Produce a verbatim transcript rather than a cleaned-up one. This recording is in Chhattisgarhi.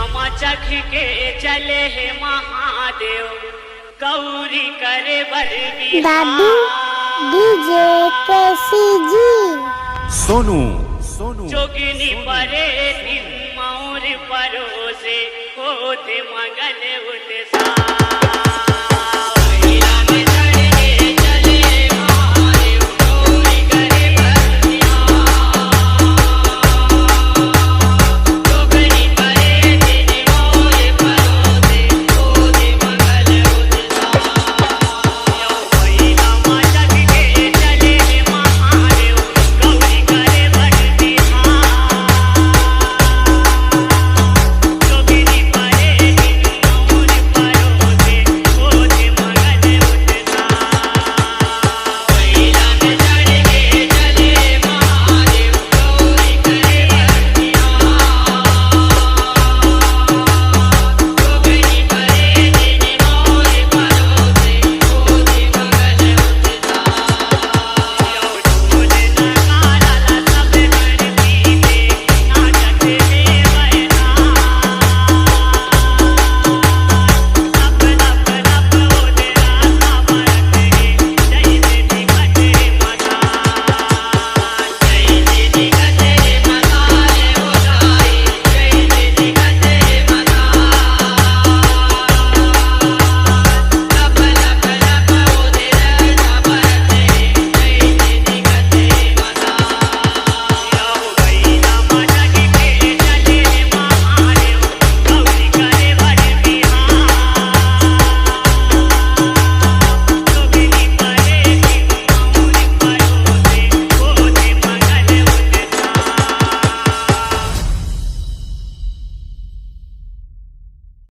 मचख के चले हे महादेव, गौरी करे बर बिहार। दादी डीजे केसी जी। सोनू, सोनू, जोगिनी परे दिन मौर परोसे, होते मंगल उत्साह।